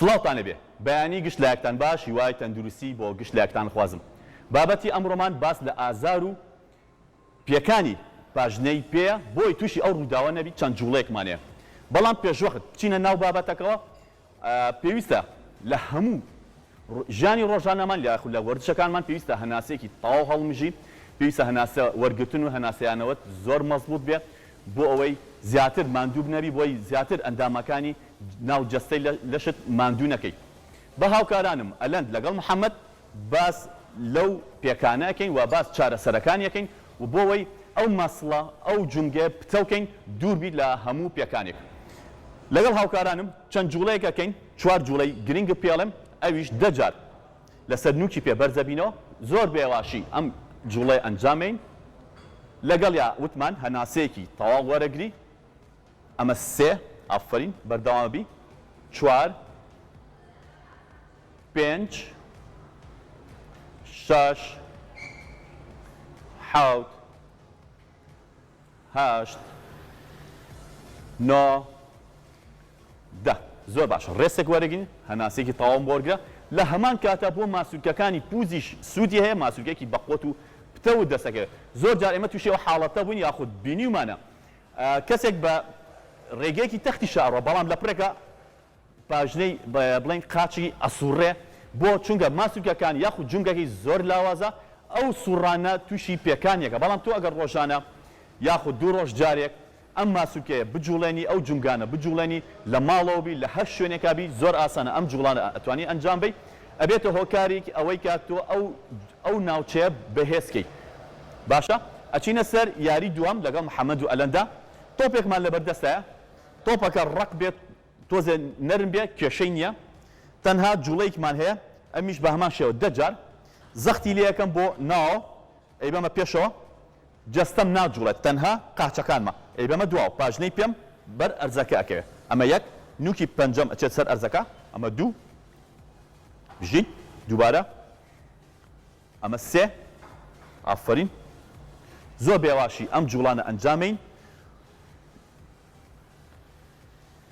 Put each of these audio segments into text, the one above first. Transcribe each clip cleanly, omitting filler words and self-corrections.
سڵاوتان لێبێ بەیانی گشت لایەکتان باش هیوای تەندروستی بۆ گشت لایەکتان خوازم بابەتی ئەمڕۆمان باس لە ئازار و پێکانی پاژنەی پێیە بۆی توشی ئەو ڕووداوە نەبی چەند جوڵەیەکمان هەیە بەڵام پێشوەخت بچینە ناو بابەتەکەوە پێویستە لە هەموو ژیانی ڕۆژانەمان یاخود لە وەرزشەکانمان پێویستە هەناسەیەکی تەواو هەڵمژی، پێویستە هەناسە وەرگرتن و هەناسەیانەوەت زۆر مەزبووت بێ بۆ ئەوەی زیاتر ماندوو نەبی، بۆی زیاتر ئەندامەکانی ناو جەستەی لەشت ماندوو نەکەی. بە هاوکارانم ئەلەند لەگەڵ محەمەد باس لەو پێکانە ئەکەین و باس چارەسەرەکانی ئەکەین و بۆ ئەوەی ئەو مەسڵە ئەو جومگەیە پتەو کەین دوور بیت لە هەموو پێکانێک. لەگەڵ هاوکارانم چەند جوڵەیەک ئەکەین، چوار جوڵەی گرنگت پێ ئەڵێم ئەویش دە جار لەسەر نوکی پێ بەرزەبینەوە، زۆر بە یەواشی ئەم جوڵەیە ئەنجام بەین، لەگەڵیا وتمان هەناسەیەکی تەواو وەرەگری، ئەمە سێ، ئافەرین بەردەوامەبی، چوار، پێنج، شەش، حەوت، هەشت، نۆ، دە. زۆر باشە ڕێسێک وەرەگرین، هەناسەیەکی تەواوم بۆ وەرگرە، لە هەمان کاتا بۆ ماسولکەکانی پوزیش سوودی هەیە، ماسولکەیەکی بەقوەت و پتەوت دەست ئەکەوێت. زۆر جار ئێمە تووشی ئەو حاڵەتە بووین یاخود بینیومانە کەسێک بە ڕێگەیەکی تەختیشا ئەڕوا بەڵام لە پڕێکا پاژنەی بڵێین قاچی ئەسوڕێ بۆ چونکە ماسولکەکان یاخود جومگەکەی زۆر لاوازە ئەو سوڕانە توشی پێکانیەکە بەڵام تۆ ئەگەر ڕۆژانە یاخود دوو ڕۆژ جارێک ئەم ماسولکەیە بجوڵێنی ئەو جومگانە بجوڵێنی لە ماڵەوە بی لە هەر شوێنێکا بی زۆر ئاسانە ئەم جوڵانە ئەتوانی ئەنجام بەی ئەبێتە هۆکاریک ئەوەی کە تۆ ئەو ئەو ناوچەیە بەهێز کەی باشە ئەچینە سەر یاری دووەم لەگەڵ محمد و ئەلەندا تۆپێکمان لەبەر دەستایە تۆپەکە ڕەق بێت تۆزێ نەرم بێ کێشەی نیە تەنها جوڵەیکمان هەیە ئەمیش بە هەمان شێوە دە جار زەختی لێ ئەکەم بۆ ناوە ئەیبەمە پێشەوە جەستەم ناجوڵێت تەنها قاچەکانمە ئەیبەمە دواوە پاژنەی پێم بەر ئەرزەکە ئەکەوێ ئەمە یەک نوکی پەنجەم ئەچێت سەر ئەرزەکە ئەمە دوو بژین دووبارە ئەمە سێ ئافەرین زۆر بێواشی ئەم جوڵانە ئەنجامەین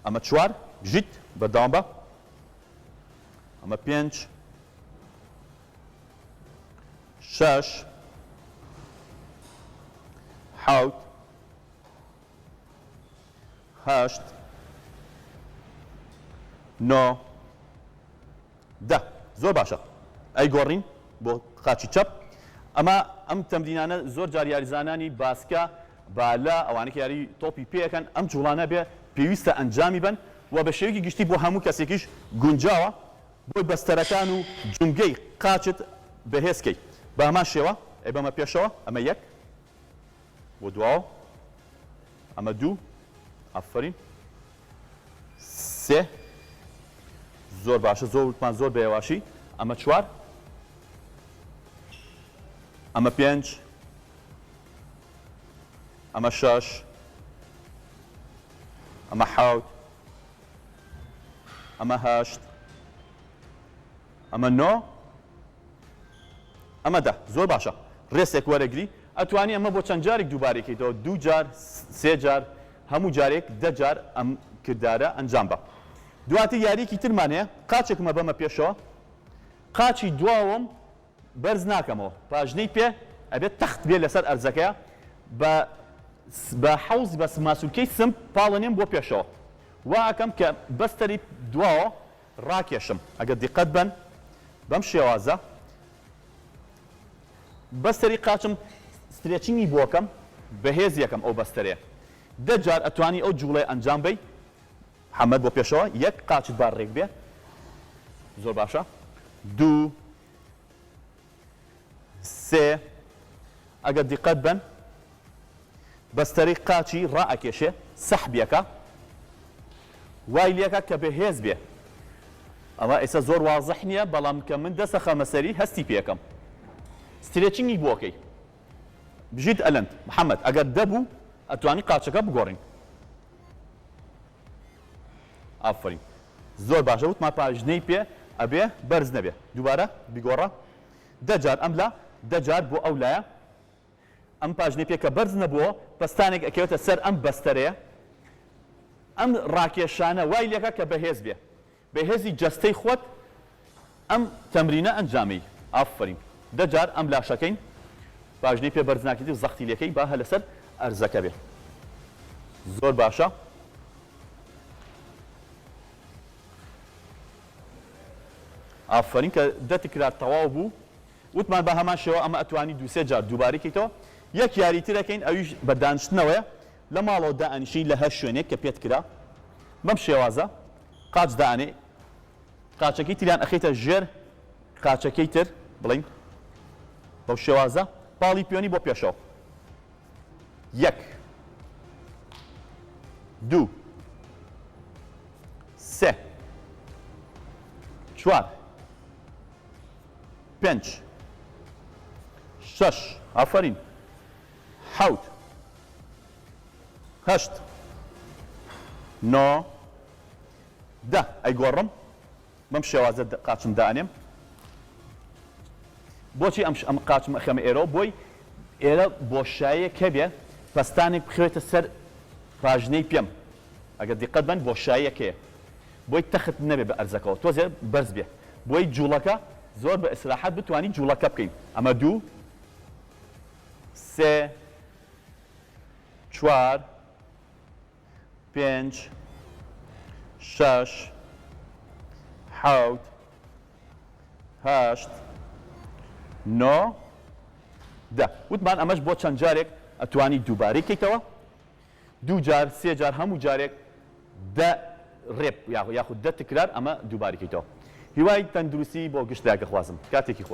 ئەمە چوار بژیت بەردەوام بە ئەمە پێنج شەش حەوت هەشت نۆ دە زۆر باشە ئەیگۆڕین بۆ قاچی چەپ ئەمە ئەم تەمرینانە زۆر جار یاریزانانی باسکە بالە ئەوانەی کە یاری تۆپی پێ ئەکەن ئەم جوڵانە بێ پێویستە ئەنجامی بەن و بە شێوەیەکی گشتی بۆ هەموو کەسێکیش گونجاوە بۆی بەستەرەکان و جومگەی قاچت بەهێز کەی بە هەمان شێوە ئەیبەمە پێشەوە ئەمە یەک بۆ دواوە ئەمە دوو ئافەرین سێ زۆر باشە زۆر وتمان زۆر بە هێواشی ئەمە چوار ئەمە پێنج ئەمە شەش ئەمە حەوت ئەمە هەشت ئەمە نۆ ئەمە دە زۆر باشە ڕێسێک وەرەگری ئەتوانی ئەمە بۆ چەند جارێک دووبارەی کەیتەوە دوو جار سێ جار هەموو جارێک دە جار ئەم کردارە ئەنجام بە دواتر یاریەکی ترمان هەیە قاچێکمە بەمە پێشەوە قاچی دواوەم بەرز ناکەمەوە پاژنەی پێ ئەبێت تەخت بێ لەسەر ئەرزەکەیە بە بە حەوز بە ماسولکەی سم پاڵەنێم بۆ پێشەوە وا ئەکەم کە بەستەری دواوە ڕاکێشم ئەگەر دیقەت بەن بەم شێوازە بەستەری قاچم stretching ی بۆکەم بەهێز یەکەم ئەو بەستەرەیە دە جار ئەتوانی ئەو جوڵەیە ئەنجام بەی محمد بۆ پێشەوە یەک قاچت با ڕێک بێ زۆر باشە دوو سێ ئەگەر دیقەت بەن بەستەرەی قاچی ڕائەکێشێ سەحبیەکە وای لێکا کە بەهێز بێ ئەوە ئێستا زۆر وازح نییە بەڵام کە من دەستە خەمە سەری هەستی پێکەم stretching ی بۆکەی بژیت ئەلەند محەممەد ئەگەر دەبوو ئەتوانی قاچەکە بگۆڕین ئافەرین زۆر باشە وتمان پاژنەی پێ ئەبێ بەرز نەبێ دووبارە بیگۆڕە دە جار ئەم لا دە جار بۆ ئەو لایە ئەم پاژنەی پێ کە بەرز نەبووە پەستانێک ئەکەوێتە سەر ئەم بەستەرەیە ئەم ڕاکێشانە وای لێکا کە بەهێز بێ. بە هێزی جەستەی خۆت ئەم تەمرینە ئەنجامەی. ئافەرین دە جار ئەم لاشەکەین پاژنەی پێ بەرز ناکەیت و زەختی لێکەی با هەر لەسەر ئەرزەکە بێ زۆر باشە. ئافەرین کە دە تکرار تەواو بوو وتمان بە هەمان شێوە ئەمە ئەتوانی دوو سێ جار دووبارەی کەیتەوە یەک یاری تر ئەکەین ئەویش بە دانیشتنەوەیە لە ماڵەوە دائەنیشی لە هەر شوێنێک کە پێت کرا بەم شێوازە قاچ دائەنێ قاچەکەی تریان ئەخەیتە ژێر قاچەکەی تر بڵین بەو شێوازە پاڵی پێۆنی بۆ پێشەوە یەک دوو سێ چوار پێنج شەش ئافەرین حەوت هەشت نۆ دە ئەیگۆڕم بەم شێوازە قاچم دائەنێم بۆچی ئەم ئەم قاچم ئەخەمە ئێرەوە بۆی ئێرە بۆشایەک هەبێ پەستانێک بخەوێتە سەر پاژنەی پێم ئەگەر دیقەت بەن بۆشایەک هەیە بۆی تەخت نەبێ بە ئەرزەکەوە تۆزێ بەرز بێ بۆی جوڵەکە زۆر بە ئیسراحەت بتوانی جوڵەکە بکەین ئەمە دوو سێ چوار پێنج شەش حەوت هەشت نۆ دە وتمان ئەمەش بۆ چەند جارێک ئەتوانی دووبارەی کەیتەوە دوو جار سێ جار هەموو جارێک دە rep یاخود دە تکرار ئەمە دووبارەی کەیتەوە هیوای تەندروستی بۆ گشت لایەک ئەخوازم کاتێکی خۆش.